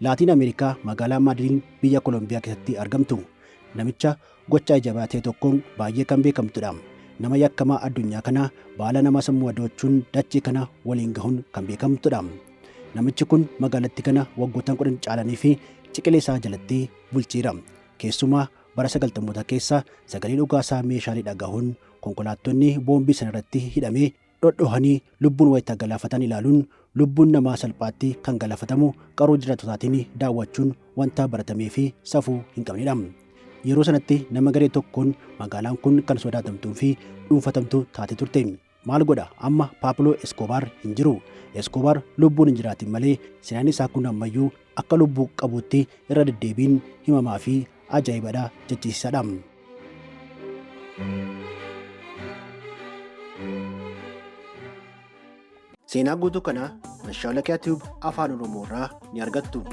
Laatiin Ameerikaa magaalaa Maadriin biyya Kolombiyaa keessatti argamtu. Namicha gocha ajabaa ta'e tokkoon baay'ee kan beekamtudha. Nama yakkamaa addunyaa kanaa baala nama sammuu adoochuun dachee kana waliin gahuun kan beekamtudha. Namichi kun magaalattii kana waggoottan 10 caalanii fi ciqilee isaa jalatti bulcheera. Keessumaa bara 90moota keessa sagalee dhukaasaa meeshaalee dhagahuun konkolaattonni boombii sanarratti hidhamee dhodhohanii lubbuun wayita galaafatan ilaaluun lubbuun namaa salphaatti kan galaafatamu qaroo jiraattotaatiin daawwachuun wanta baratamee fi safuu hin qabnedha. Yeroo sanatti nama garee tokkoon magaalaan kun kan sodaatamtuu fi dhuunfatamtu taate turte. Maal godha, amma Paabloo Eskoobaar hin jiru. Eskoobaar lubbuun hin jiraatin malee seenaan isaa kun ammayyuu akka lubbuu qabuutti irra deddeebiin himamaa fi ajaa'ibadha jechisiisaadha. Seenaa guutuu kanaa Mashaalakiyaa Tube Afaan Oromoo irraa ni argattu.